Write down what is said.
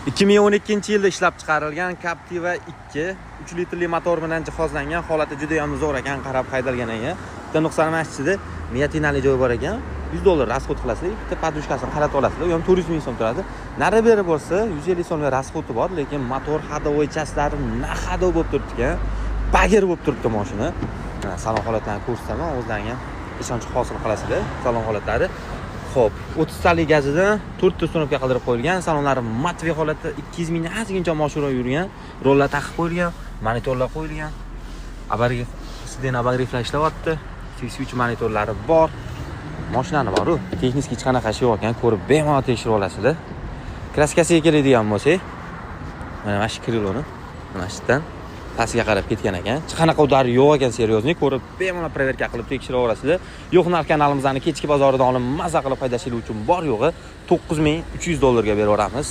2012-yilda ishlab chiqarilgan Captiva 2, 3 litrli motor bilan jihozlangan, holati juda ham zo'r ekan, qarab haydalgan ekan. Bitta nuqsoni mana ichida вмятина li joyi bor ekan. 100 dollar расход qilasizlar, bitta подушка sini qaratib olasizlar. U ham 400 ming so'm turadi. Nari beri bo'lsa 150 so'mlik расход i bor, lekin motor ходовой часть lari на ходу bo'lib turibdi ekan. Bagir bo'lib turibdi mashina. Mana salon holatlarini ko'rsataman, o'zlaringga ham ishonch hosil qilasizlar salon holatlari. Xo'p, 30 talik gazidan 4 ta установка qildirib qo'yilgan, salonlari матовый holatda, 200 mingdan ozgincha mashina yurgan, rollar taqib qo'yilgan, monitorlar qo'yilgan. Обогрев, сиденье обогрев lar ishlayapti. 83 monitorlari bor. Mashinani bor-u, texnik hech qanaqa ishi yo'q ekan, ko'rib bemalol tekshirib olasizlar. Краска siga keladigan bo'lsak, mana shu крыло ni mana shu yerdan pastga qarab ketgan ekan. Hech qanaqa удар yo'q ekan, серьезный, ko'rib bemalol проверка qilib tekshirib olasizlar. Yo'q narx kanalimizni kechki bozoridan olib maza qilib haydashinglar uchun bor yo'g'i 9300 dollarga beraveramiz.